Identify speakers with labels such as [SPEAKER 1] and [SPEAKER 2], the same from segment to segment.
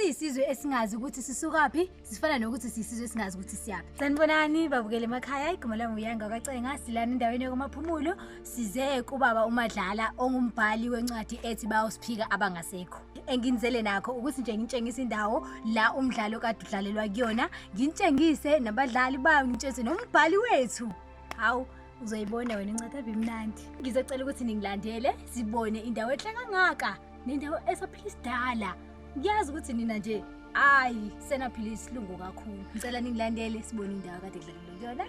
[SPEAKER 1] siyisizwe esingazi ukuthi sisukaphi, sifana nokuthi siyisizwe esingazi ukuthi siyaphi. Sanibonani babukele emakhaya, igama lami uYanga kaCenga, silana endaweni yokumaphumulo, size kubaba uMadlala ongumbhali wencwadi ethi Bayosiphika Abangasekho. Enginizele nakho ukuthi nje ngitshengise indawo la umdlalo kade udlalelwa kuyona, ngintshengise nabadlali bayo, ngitshengise nombhali wethu. Hawu, uzoyibona wena incwadi abimnandi. Ngizocela ukuthi ningilandele sibone indawo enhle kangaka nendawo esaphila isidala. Ngiyazi ukuthi nina nje ayi senaphila isilungu kakhulu. Ngicela ningilandele sibone indawo kade kudlalelwa kuyona.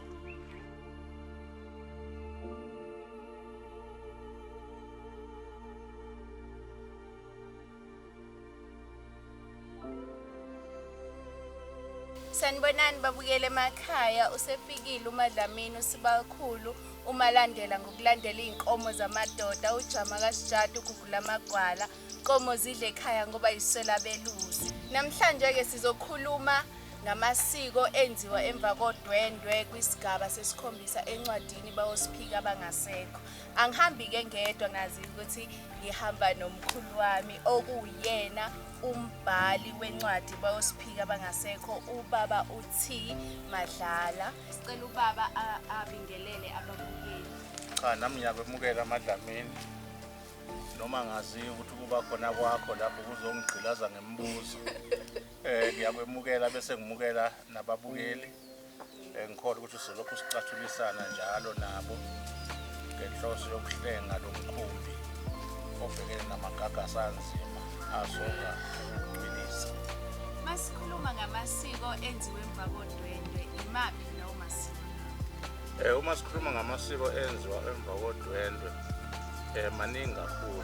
[SPEAKER 2] Sanibonani babukele emakhaya, usefikile uMadlamini uSibakhulu umalandela ngokulandela iy'nkomo zamadoda, ujama kaSijadu ugugula amagwala, nkomo zidle ekhaya ngoba yiswela belusi. Namhlanje-ke sizokhuluma ngamasiko enziwa emva kodwendwe kwisigaba sesikhombisa encwadini Bayosiphika Abangasekho. Angihambi-ke ngedwa, ngazi ukuthi ngihamba nomkhulu wami okuwuyena umbhali wencwadi Bayosiphika Abangasekho, ubaba uT Madlala. Sicela ubaba abingelele ababukeli.
[SPEAKER 3] Cha, nami ngiyakwemukela amadlamini, noma ngazi ukuthi kuba khona kwakho lapho kuzongigqilaza ngemibuzo. Ngiyakwemukela bese ngimukela nababukeli. Ngikholwa ukuthi sizolokhu sicathulisana njalo nabo ngenhloso yokuhlenga lo mkhumbi obhekene namagagasi anzima asonga ukuqinisa.
[SPEAKER 2] Masikhuluma ngamasiko enziwe emva kodwendwe, imaphi lawo masiko?
[SPEAKER 3] Uma sikhuluma ngamasiko enziwa emva kodwendwe, maningi kakhulu,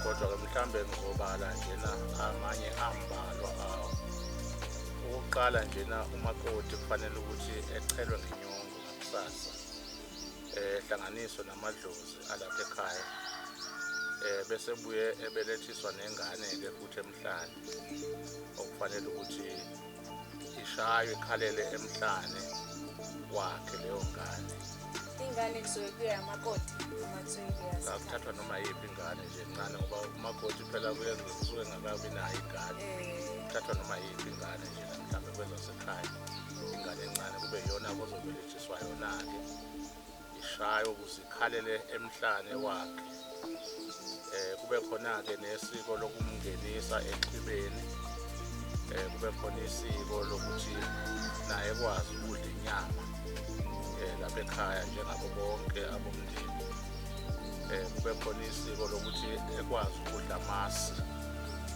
[SPEAKER 3] kodwa-ke mhlambe ngizobala njena amanye ambalwa awo. Ukuqala njena, umakoti kufanele ukuthi echelwe ngenyongo ngakusasa, ehlanganiswe namadlozi alapha ekhaya, bese buye ebelethiswa nengane-ke futhi emhlane, okufanele ukuthi ishaywe ikhalele emhlane wakhe leyo ngane.
[SPEAKER 2] Ingane kusuke kuyamakoti noma kusuke kuyasikhathi?
[SPEAKER 3] Akuthathwa noma yiphi ingane nje encane, ngoba umakoti phela kusuke engakabi nayo ingane. Kuthathwa noma yiphi ingane nje mhlawumbe kwezasekhaya, ingane encane kube iyona ozobelethiswa yona-ke, ishaywe ukuze ikhalele emhlane wakhe. Kube khona-ke nesiko lokumngenisa exhibeni, kube khona isiko lokuthi naye ekwazi ukudla inyama lapha ekhaya njengabo bonke abomndeni. Kube khona isiko lokuthi ekwazi ukudla amasi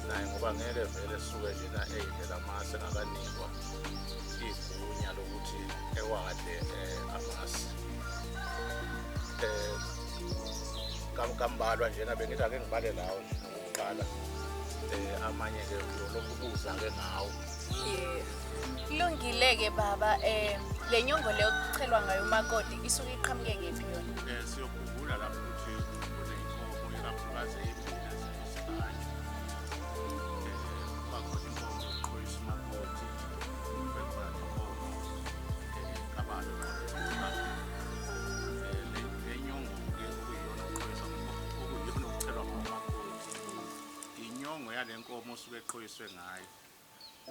[SPEAKER 3] naye, ngoba ngeke vele esuke njena eyidlela amasi engakanikwa igunya lokuthi ewadle amasi. Kambalwa njena bengithi ake ngibale lawo nje ngokuqala, amanye-ke uyolokhu ubuza-ke ngawo.
[SPEAKER 2] Kulungile-ke baba, le nyongo leyo kuchelwa ngayo umakoti isuke iqhamuke kephi yona?
[SPEAKER 3] Siyokhumbula lapho ukuthi kuneyinkomo ikakhulukazi eyimbili eziyisikanje. Kuba khona inkomo yokuqhoyisa umakoti, kube khona nenkomo kababa. Le nyongo-ke okuyiyona okuqhoyisa, okuyiyona okuchelwa ngayo umakoti, inyongo yale nkomo osuke eqhoyiswe ngayo.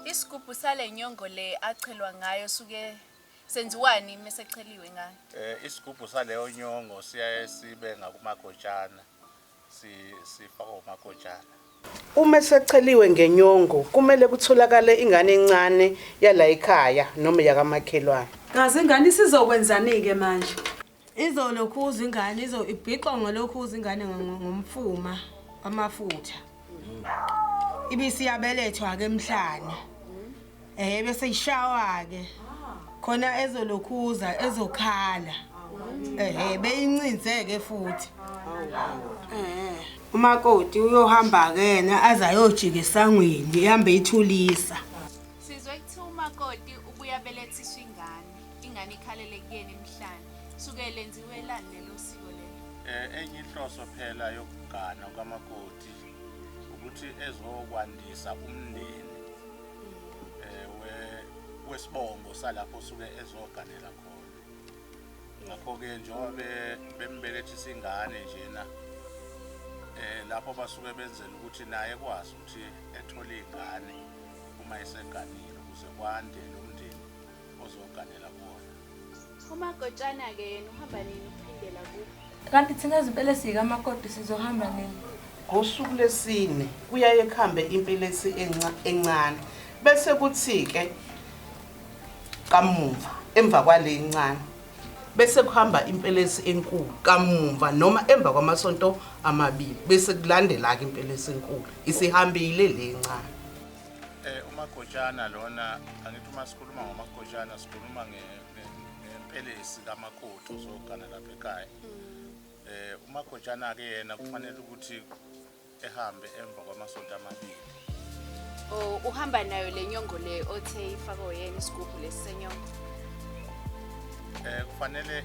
[SPEAKER 2] Isigubhu sale nyongo le achelwa ngayo suke senziwani mase echeliwe ngayo?
[SPEAKER 3] Isigubhu saleyo nyongo siyaye sibe ngakumagotshana, sifakwa umagotshana.
[SPEAKER 4] Uma esecheliwe ngenyongo kumele kutholakale ingane encane yala ekhaya noma yakamakhelwane.
[SPEAKER 5] Kazi ingane isizokwenzani-ke manje?
[SPEAKER 6] Izolokhuza ingane, ibhixwa ngolokhuza ingane ngomfuma amafutha. Ibisi iyabelethwa-ke emhlane. Bese ishawa-ke. Khona ezolokhuza, ezokhala. Beyincinze-ke futhi. Umakoti uyohamba-ke yena aze ayojika esangweni, ihambe ithulisa.
[SPEAKER 2] Sizwe kuthiwa umakoti ubuya belethiswa ingane, ingane ikhalele kuyena emhlane. Suke lenziwelani lelo siko lelo?
[SPEAKER 3] Enye inhloso phela yokugana kwamakoti ukuthi ezokwandisa umndeni wesibongo salapho osuke ezoganela khona. Ngakho-ke njengoba bembelethisa ingane njena Lapho basuke benzela ukuthi naye ekwazi ukuthi ethole ingane uma eseganile ukuze kwande lo mndeni ozoganela kuwona.
[SPEAKER 2] Umagotshana-ke yena uhamba nini ukuphindela kubo?
[SPEAKER 7] Kanti thina zimpelesi kamakoti sizohamba nini?
[SPEAKER 4] Ngosuku lwesine kuyaye kuhambe impelesi encane bese kuthi-ke kamuva emva kwale encane bese kuhamba impelesi enkulu kamuva noma emva kwamasonto amabili bese kulandela-ke impelesi enkulu isihambile le encane.
[SPEAKER 3] Umagotshana lona, angithi uma sikhuluma ngomagotshana sikhuluma ngempelesi kamakoti ozogana lapha ekhaya. Umagotshana-ke yena kufanele ukuthi ehambe emva kwamasonto amabili.
[SPEAKER 2] Oh, uhamba nayo le nyongo le othe ifakwe yena isigubhu lesi senyongo?
[SPEAKER 3] Kufanele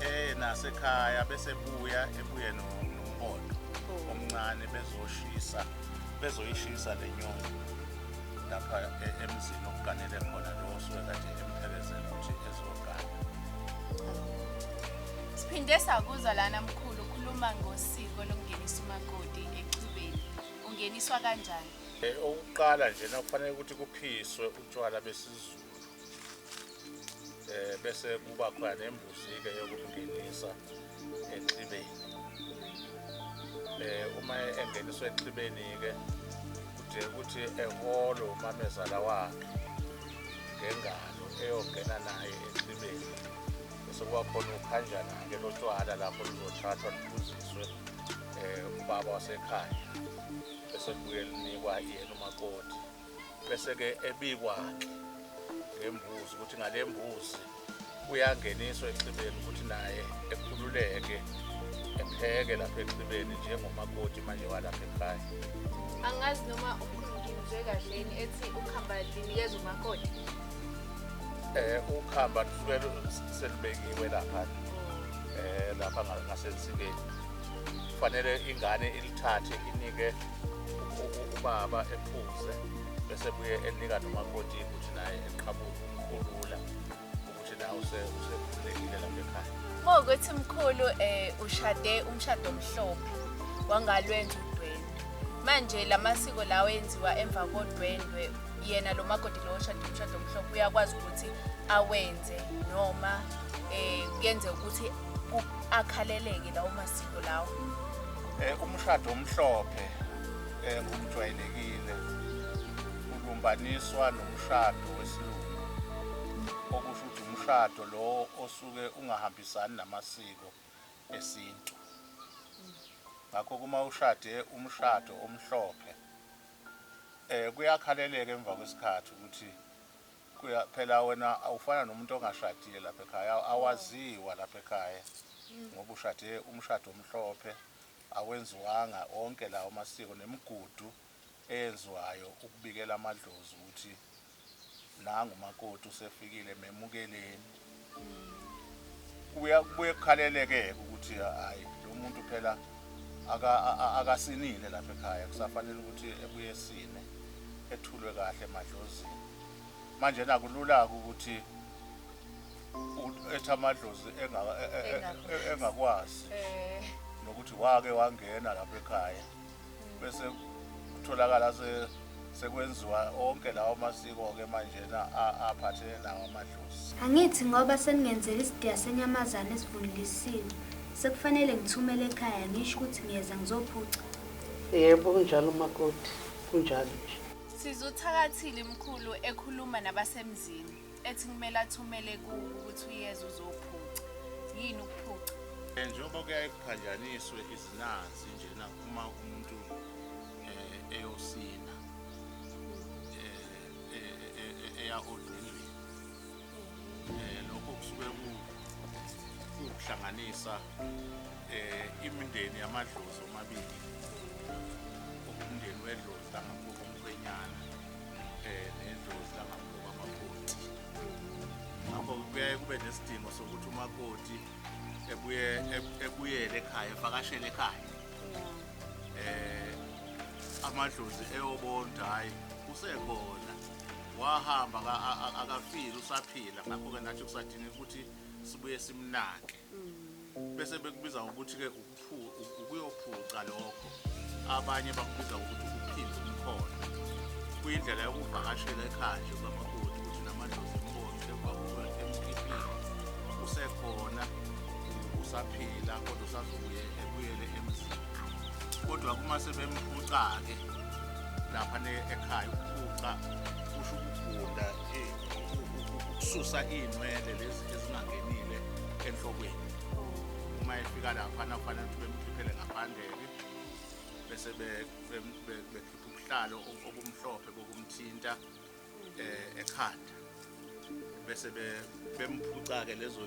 [SPEAKER 3] eye nasekhaya bese buya ebuye nombondo omncane bezoshisa bezoyishisa le nyongo lapha emzini okuganele khona lo osuke kade emphelezela ukuthi ezogana.
[SPEAKER 2] Siphinde sakuzwa lana mkhulu ukhuluma ngosiko lokungenisa umakoti exhibeni. Ungeniswa kanjani?
[SPEAKER 3] Okokuqala nje kufanele ukuthi kuphiswe utshwala besiZulu. Bese kuba khona nembuzi-ke yokumngenisa exhibeni. Uma engeniswa exhibeni-ke kudingeka ukuthi eholwe umamezala wakhe ngengalo eyongena naye exhibeni. Bese kuba khona ukhanjana-ke lotshwala lapho luzothathwa luphuziswe ubaba wasekhaya. Bese kubuye linikwa yena umakoti. Bese-ke ebikwa-ke ngembuzi ukuthi ngale mbuzi uyangeniswa exhibeni ukuthi naye ekhululeke epheke lapha exhibeni njengomakoti manje walapha ekhaya.
[SPEAKER 2] Angazi noma umkhulu ngimzwe kahle yini ethi ukhamba linikeza umakoti.
[SPEAKER 3] Ukhamba lusuke selibekiwe lapha lapha ngasensikeni. Kufanele ingane ilithathe inike ubaba ephuze bese buye enika nomakoti ukuthi naye eqhamuke umkhulula ukuthi nawe usekhululekile lapha ekhaya.
[SPEAKER 2] Ngokuthi mkhulu ushade umshado omhlophe wangalwenza udwendwe. Manje lamasiko lawo enziwa emva kodwendwe, yena lo makoti lo oshade umshado omhlophe uyakwazi ukuthi awenze noma kuyenzeka ukuthi akhaleleke lawo masiko lawo?
[SPEAKER 3] Umshado omhlophe ngokujwayelekile ulumbaniswa nomshado wesilungu, okusho ukuthi umshado lo osuke ungahambisani namasiko esintu. Ngakho kuma ushade umshado omhlophe kuyakhaleleka emva kwesikhathi ukuthi phela wena awufana nomuntu ongashadile lapha ekhaya, awaziwa lapha ekhaya ngoba ushade umshado omhlophe, awenziwanga onke lawo masiko nemigudu eyenziwayo ukubikela amadlozi ukuthi nangu umakoti usefikile memukeleni. Kubuye kukhaleleke ukuthi hayi lo muntu phela akasinile lapha ekhaya, kusafanele ukuthi ebuye sine ethulwe kahle emadlozini. Manje nakulula ukuthi ethi amadlozi engakwazi nokuthi wake wangena lapha ekhaya bese kutholakala sekwenziwa onke lawo masiko-ke manjena aphathene nawo amadlozi.
[SPEAKER 8] Angithi ngoba seningenzela isidiya senyamazane esivunulisiwe, sekufanele ngithumele ekhaya ngisho ukuthi ngiyeza ngizophuca.
[SPEAKER 4] Yebo, kunjalo makoti, kunjalo nje.
[SPEAKER 2] Sizuthakathile mkhulu ekhuluma nabasemzini ethi kumele athumele kubo ukuthi uyeza uzophuca. Yini ukuphuca?
[SPEAKER 3] Njengoba kuyaye kuphanjaniswe izinanzi njena uma umuntu eyosina eya odwendweni, lokho kusuke kuwukuhlanganisa imindeni yamadlozi omabili, umndeni wedlozi langakubo komkhwenyana nedlozi langakubo kwamakoti. Ngakho kuyaye kube nesidingo sokuthi umakoti ebuyele ekhaya, evakashele ekhaya. Amadlozi eyobona hayi usekhona, wahamba akafile usaphila, ngakho-ke nathi kusadingeka ukuthi sibuye simnake. Bese bekubiza ngokuthi-ke ukuphuca. Ukuyophuca lokho abanye bakubiza ukuthi ukuphinda umkhono. Kuyindlela yokuvakashela ekhaya nje kwamakoti ukuthi namadlozi embone emva kokuba emkhiphile usekhona usaphila kodwa usazobuye ebuyele emzini. Kodwa kuma sebemphuca-ke lapha ekhaya, ukuphuca kusho ukugunda, ukususa iy'nwele lezi ezingangenile enhlokweni. Uma efika laphana kufanele ukuthi bemkhiphele ngaphandle-ke bese bekhipha ubuhlalo obumhlophe bokumthinta ekhanda, bese bemphuca-ke lezo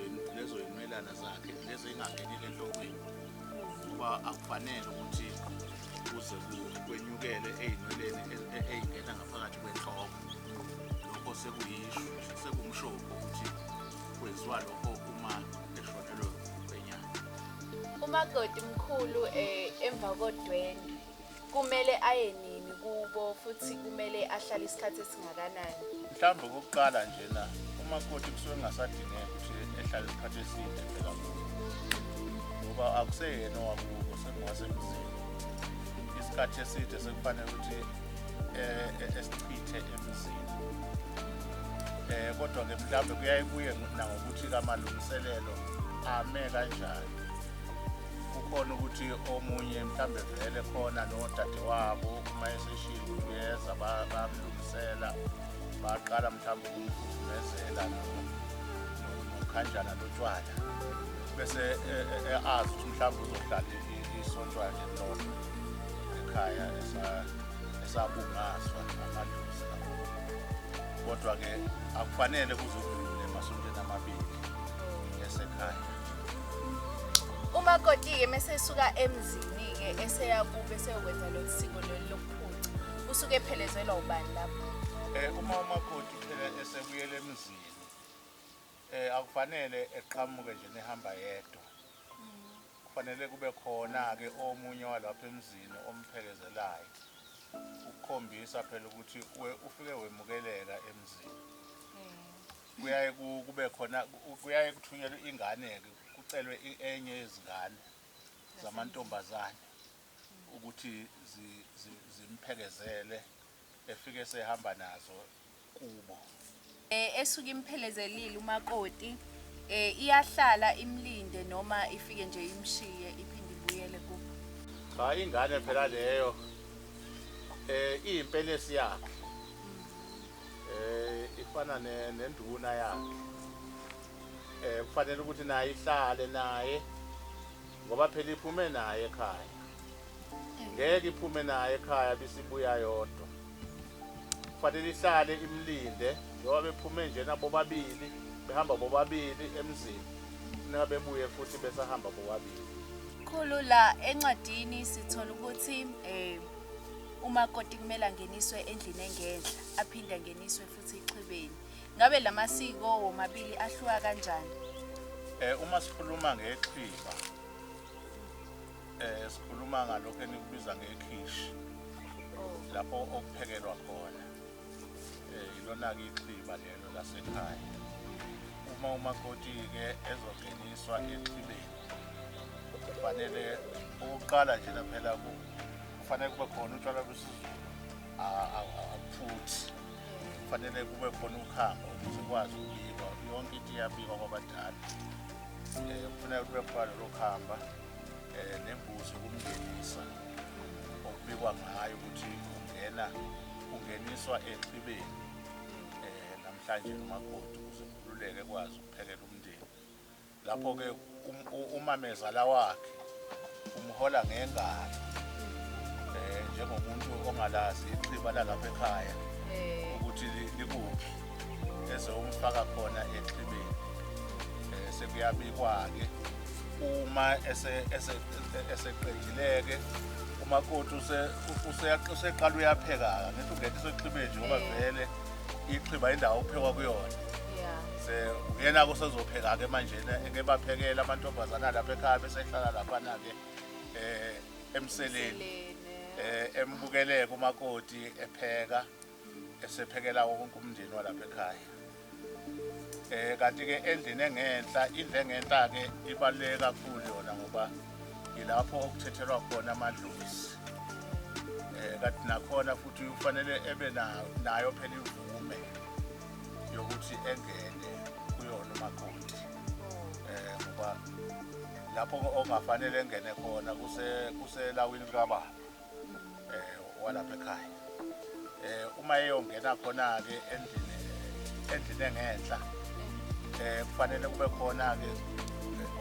[SPEAKER 3] y'nwelana zakhe lezi ey'ngangenile enhlokweni, kuba akufanele ukuthi kuze kwenyukele ey'nweleni ey'ngena ngaphakathi kwenhloko. Lokho sekumshopho ukuthi kwenziwa lokho uma eshonelwe umkhwenyana.
[SPEAKER 2] Umakoti mkhulu emva kodwendwe kumele aye nini kubo futhi kumele ahlale isikhathi esingakanani?
[SPEAKER 3] Mhlawumbe okokuqala njena umakoti kusuke kungasadingeki ukuthi ehlale isikhathi eside phela kubo, ngoba akuseyena owakubo, sekungowasemzini. Isikhathi eside sekufanele ukuthi esichithe emzini. Kodwa-ke mhlawumbe kuyaye kuye nangokuthi kamalungiselelo ame kanjani. Kukhona ukuthi omunye mhlawumbe vele khona nodadewabo uma eseshilo ukuthi uyeza bamlungisela, baqala mhlawumbe ukumfudumezela nokhanjana lotshwala, bese azi ukuthi mhlawumbe uzohlala isontwana nje lodwa ekhaya esabungazwa amadlozi kakhulu. Kodwa-ke akufanele kuze kudlule emasontweni amabili esekhaya.
[SPEAKER 2] Umakoti-ke mese esuka emzini-ke eseya kubo eseyokwenza lolu siko lolu lokuphuca, usuke ephelezelwa ubani lapho?
[SPEAKER 3] Uma umakoti phela esebuyela emzini akufanele eqhamuke nje nehamba yedwa. Kufanele kube khona-ke omunye walapha emzini omphekezelayo, ukukhombisa phela ukuthi ufike wemukeleka emzini. Kuyaye kube khona, kuyaye kuthunyelwe ingane-ke, kucelwe enye yezingane zamantombazane ukuthi zimphekezele efike sehamba nazo kubo.
[SPEAKER 2] Esuke imphelezelile umakoti, iyahlala imlinde noma ifike nje imshiye iphinde ibuyele kubo?
[SPEAKER 3] Cha, ingane phela leyo iyimpelesi yakhe, ifana nenduna yakhe. Kufanele ukuthi naye ihlale naye ngoba phela iphume naye ekhaya. Ngeke iphume naye ekhaya bisibuya yodwa. Kufanele ihlale imlinde njengoba bephume nje nabo bobabili, behamba bobabili emzini, kufuneka bebuye futhi besahamba bobabili.
[SPEAKER 2] Khulu, la encwadini sithola ukuthi umakoti kumele angeniswe endlini engenhla, aphinde angeniswe futhi exhibeni. Ngabe lamasiko womabili ahluka kanjani?
[SPEAKER 3] Uma sikhuluma ngexhiba, sikhuluma ngalokho enikubiza ngekhishi, lapho okuphekelwa khona. Ilona-ke ixhiba lelo lasekhaya. Uma umakoti-ke ezongeniswa exhibeni, kufanele okokuqala nje phela kufanele kube khona utshwala besiZulu, akuphuthi. Kufanele kube khona ukhamba ukuze kwazi ukubikwa, yonke into iyabikwa kwabadala. Kufanele kube khona lolo khamba nembuzi yokumngenisa, okubikwa ngayo ukuthi ungeniswa exhibeni namhlanje umakoti ukuze kukhululeke kwazi ukuphekela umndeni. Lapho-ke umamezala wakhe umhola ngengalo njengomuntu ongalazi ixhiba lalapha ekhaya ukuthi likuphi, ezomfaka khona exhibeni. Sekuyabikwa-ke uma eseqedile-ke umakoti useqala uyapheka-ke, ngithi ungeniswa exhibeni nje ngoba vele ixhiba indawo okuphekwa kuyona. Uyena-ke usezopheka-ke manje eke baphekela amantombazana lapha ekhaya bese ehlala laphana-ke emseleni, embukeleke umakoti epheka, esephekela wonke umndeni walapha ekhaya. Kanti-ke endlini engenhla, indlu engenhla-ke ibaluleke kakhulu yona ngoba Ilapho okuthethelwa khona amadlozi. Kanti nakhona futhi ufanele ebe nayo phela imvume yokuthi engene kuyona umakoti. Ngoba lapho ongafanele engene khona kuselawini likababa walapha ekhaya. Uma eyongena khona ke endlini engenhla kufanele kube khona ke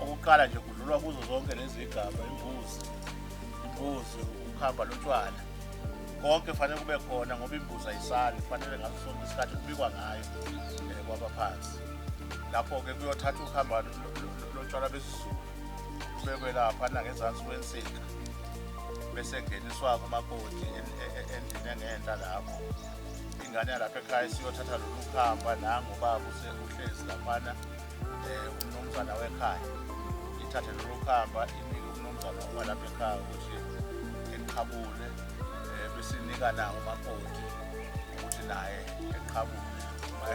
[SPEAKER 3] okuqala nje kudlulwa kuzo zonke lezi zigaba, imbuzi, ukuhamba lotshwala, konke kufanele kube khona ngoba imbuzi ayisali, kufanele ngaso sonke isikhathi kubikwa ngayo kwabaphansi. Lapho ke kuyothatha ukuhamba lotshwala besiZulu kubekwe lapha nangezansi kwensika, bese ngeniswa kumakoti endlini engenhla lapho. Ingane yalapha ekhaya siyothatha lolu khamba nangu ubaba uhlezi laphana umnumzana wekhaya, ithathe lolu khamba inike umnumzana walapha ekhaya ukuthi eqhabule, bese inika nawo umakoti ukuthi naye eqhabule. Uma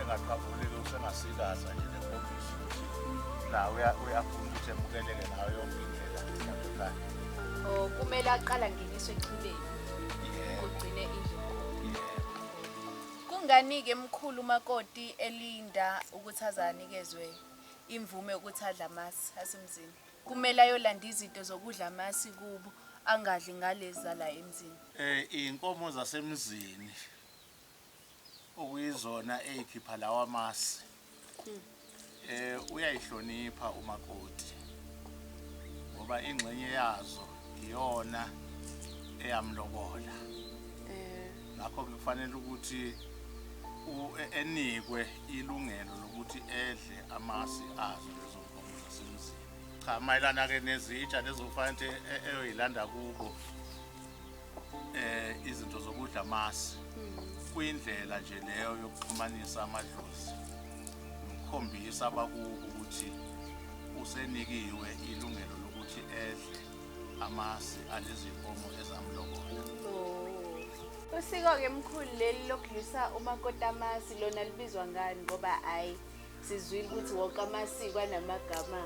[SPEAKER 3] engaqhabuli-ke usengasikaza nje nekhombisa ukuthi nawe uyafuna ukuthi emukeleke ngayo yonke indlela lapha ekhaya.
[SPEAKER 2] Oh, kumele aqala ngeniswe echibeni kugcine indlu. Kungani-ke mkhulu umakoti elinda ukuthi aze anikezwe imvume yokuthi adle amasi asemzini? Kumele ayolanda izinto zokudla amasi kubo, angadli ngalezi zala emzini.
[SPEAKER 3] Iy'nkomo zasemzini okuyizona ey'khipha lawa masi, uyayihlonipha umakoti ngoba ingxenye yazo iyona eyamlobola. Ngakho-ke kufanele ukuthi enikwe ilungelo lokuthi edle amasi azo lezo nkomo zasemzini. Cha, mayelana-ke nezitsha lezokufanele ukuthi eyoyilanda kubo izinto zokudla amasi, kuyindlela nje leyo yokuxhumanisa amadlozi nokukhombisa abakubo ukuthi usenikiwe ilungelo lokuthi edle amasi alezi nkomo ezamlobola.
[SPEAKER 2] Usiko-ke mkhulu leli lokudlisa umakoti amasi lona libizwa ngani? Ngoba hhayi sizwile ukuthi wonke amasiko anamagama.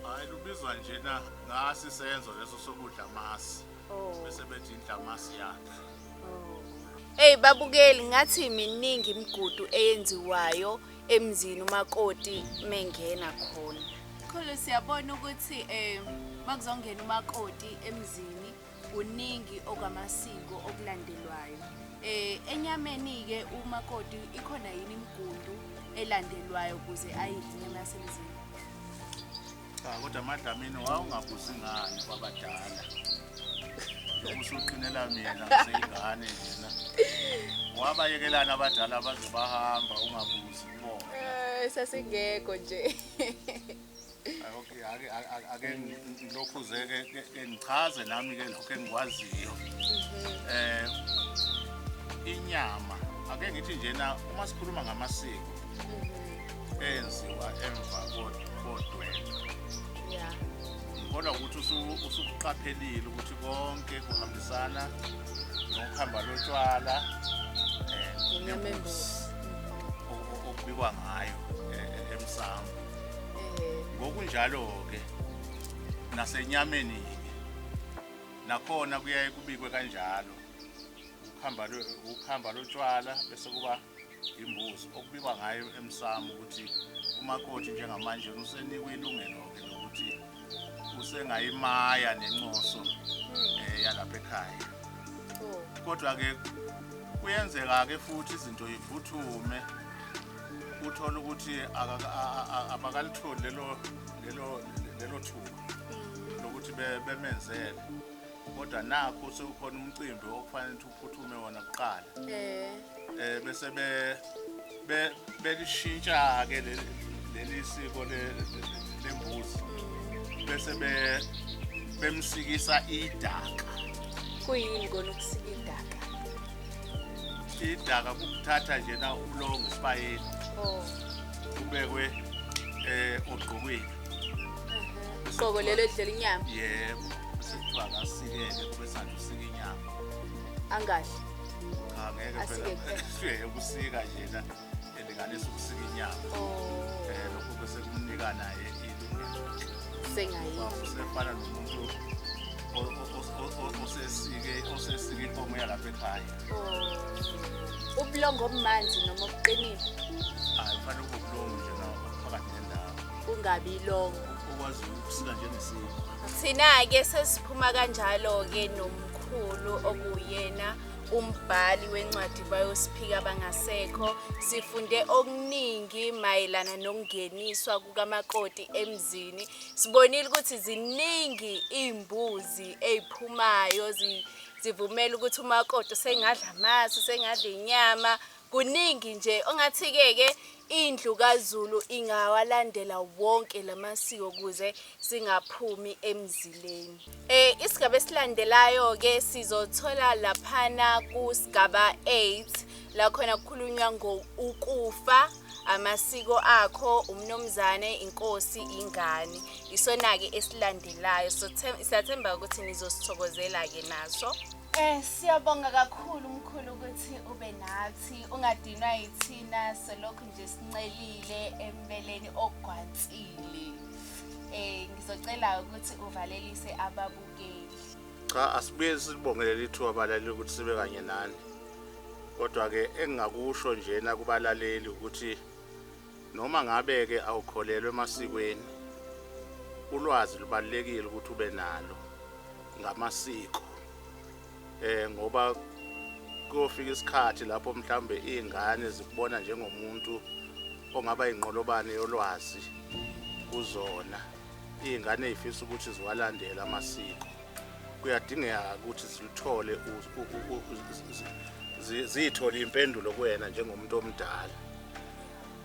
[SPEAKER 3] Hhayi, lubizwa njena ngasi isenzo leso sokudla amasi, bese bethi indla amasi yakhe.
[SPEAKER 2] Hey babukeli, ngathi miningi imigudu eyenziwayo emzini umakoti mengena khona. Mkhulu, siyabona ukuthi makuzongena umakoti emzini kuningi okwamasiko okulandelwayo. Enyameni-ke umakoti ikhona yini imigudu elandelwayo ukuze ayidle inyama yasemzini?
[SPEAKER 3] Cha, kodwa MaDlamini wawungabuzi ngani kwabadala? Usuqinela mina ngiseyingane njena. Wabayekelana abadala baze bahamba ungabuzi kubona.
[SPEAKER 2] Sasingekho nje.
[SPEAKER 3] Okay, ake ngilokhuze ke ngichaze nami ke lokho engikwaziyo. Inyama ake ngithi njena uma sikhuluma ngamasiko enziwa emva kodwendwe. Ngikholwa ukuthi usukuqaphelile ukuthi konke kuhambisana nokuhamba lotshwala nembuzi okubikwa ngayo emsamo. Ngokunjalo-ke nasenyameni-ke nakhona kuyaye kubikwe kanjalo, ukuhamba lotshwala bese kuba imbuzi okubikwa ngayo emsamo ukuthi umakoti njengamanje usenikwe ilungelo-ke lokuthi usengayimaya nencoso yalapha ekhaya. Kodwa-ke kuyenzeka-ke futhi izinto yiphuthume, uthola ukuthi abakalitholi lelo thuba lokuthi bemenzele, kodwa nakho sekukhona umcimbi okufanele ukuthi uphuthume wona kuqala, bese belishintsha-ke leli siko lembuzi, bese bemsikisa idaka.
[SPEAKER 2] Kuyini kona ukusika idaka?
[SPEAKER 3] Idaka kukuthatha njena ubulongo esibayeni, kubekwe ogqokweni.
[SPEAKER 2] Ugqoko lelo edlela inyama?
[SPEAKER 3] Yebo, bese kuthiwa akasikele kube sengathi usika inyama.
[SPEAKER 2] Angadli?
[SPEAKER 3] Cha, ngeke phela. Ukusika njena elinganisa ukusika inyama. Lokho bese kumnika naye ilungelo
[SPEAKER 2] Sengayidla.
[SPEAKER 3] Usefana nomuntu osesike inkomo yalapha ekhaya.
[SPEAKER 2] Ubulongo obumanzi noma obuqinile?
[SPEAKER 3] Hayi, kufanele kube ubulongo nje phakathi nendawo.
[SPEAKER 2] Kungabi ilongo.
[SPEAKER 3] Okwazi ukusika njengesiko.
[SPEAKER 2] Thina-ke sesiphuma kanjalo-ke nomkhulu okuyena umbhali wencwadi Bayosiphika Bangasekho. Sifunde okuningi mayelana nokungeniswa kukamakoti emzini. Sibonile ukuthi ziningi iy'mbuzi ey'phumayo zivumela ukuthi umakoti sengadla amasi, sengadla inyama. Kuningi nje ongathi-ke ke indlu kaZulu ingawalandela wonke lamasiko ukuze singaphumi emzileni. Isigaba esilandelayo ke sizothola laphana kusigaba 8 la khona kukhulunywa ngokufa, amasiko akho, umnumzane, inkosi, ingane. Isona-ke esilandelayo. So siyathemba ukuthi nizosithokozela ke naso. Siyabonga kakhulu mkhulu ukuthi ube nathi, ungadinwa yithina selokhu nje sincelile embeleni ogwansile. Ngizocela ukuthi uvalelise ababukeli.
[SPEAKER 3] Cha, asibuye sibongelele ithuba abalaleli ukuthi sibe kanye nani. Kodwa ke engingakusho njena kubalaleli ukuthi noma ngabe ke awukholelwa emasikweni, ulwazi lubalulekile ukuthi ube nalo ngamasiko. Ngoba kuyofika isikhathi lapho mhlambe izingane zikubona njengomuntu ongaba inqolobane yolwazi kuzona. Izingane ezifisa ukuthi ziwalandele amasiko, kuyadingeka ukuthi zilithole ziyithole impendulo kuwena njengomuntu omdala,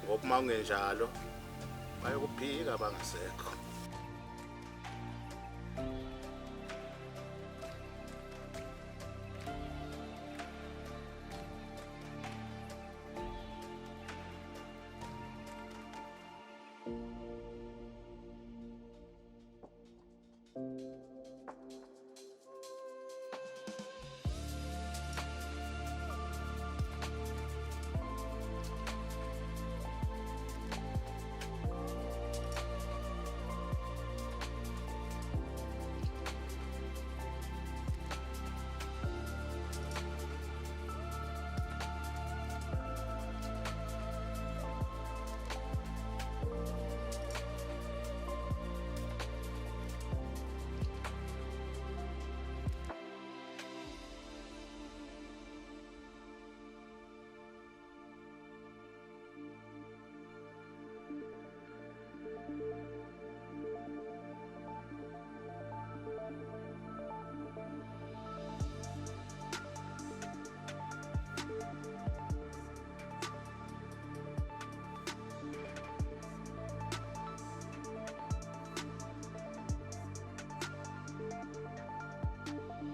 [SPEAKER 3] ngoba uma kungenjalo bayokuphika bangasekho.